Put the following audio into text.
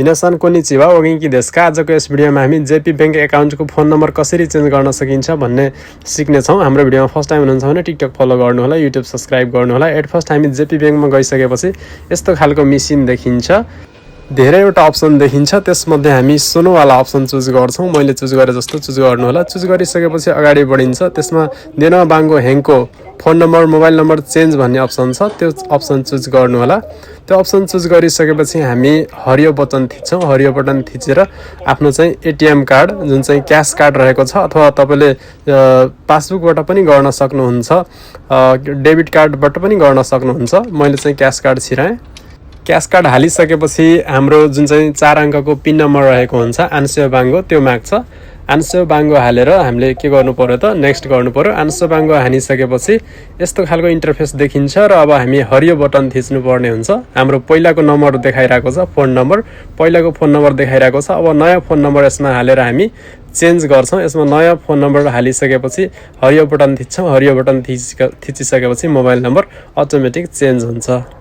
मिनासान konnichiwa ओगेन्की देशका आजको यस भिडियोमा हामी जेपी बैंक एकाउन्टको फोन नम्बर कसरी चेन्ज गर्न सकिन्छ भन्ने सिक्नेछौँ। हाम्रो भिडियोमा फर्स्ट टाइम हुनुहुन्छ भने टिकटक फलो गर्नु होला, युट्युब सब्स्क्राइब गर्नु होला। एट फर्स्ट हामी जेपी बैंकमा गइसकेपछि यस्तो खालको मेसिन देखिन्छ, धेरैवटा अप्सन देखिन्छ। त्यसमध्ये हामी सोनोवाला अप्सन चुज गर्छौँ। मैले चुज गरे जस्तो चुज गर्नु होला। चुज गरिसकेपछि अगाडि बढिन्छ। त्यसमा देनो बाङ्गो हेङको phone number mobile number change भन्ने अप्सन छ, त्यो अप्सन चुज गर्नु होला। त्यो अप्सन चुज गरिसकेपछि हामी हरियो बटन थिच्छौँ। हरियो बटन थिचेर आफ्नो चाहिँ एटिएम कार्ड जुन चाहिँ क्यास कार्ड रहेको छ अथवा तपाईँले पासबुकबाट पनि गर्न सक्नुहुन्छ, डेबिट कार्डबाट पनि गर्न सक्नुहुन्छ। मैले चाहिँ क्यास कार्ड छिराएँ। क्यास कार्ड हालिसकेपछि हाम्रो जुन चाहिँ 4 अङ्कको पिन नम्बर रहेको हुन्छ आन्सो बाङ्गो त्यो माग्छ। आन्सो बाङ्गो हालेर हामीले के गर्नु पर्यो त नेक्स्ट गर्नु पर्यो। आन्सो बाङ्गो हानिसकेपछि यस्तो खालको इन्टरफेस देखिन्छ र अब हामी हरियो बटन थिच्नु पर्ने हुन्छ। हाम्रो पहिलाको नम्बर देखाइरहेको छ, फोन नम्बर पहिलाको फोन नम्बर देखाइरहेको छ। अब नयाँ फोन नम्बर यसमा हालेर हामी चेन्ज गर्छौँ। यसमा नयाँ फोन नम्बर हालिसकेपछि हरियो बटन थिच्छौँ। हरियो बटन थिचिसकेपछि मोबाइल नम्बर अटोमेटिक चेन्ज हुन्छ।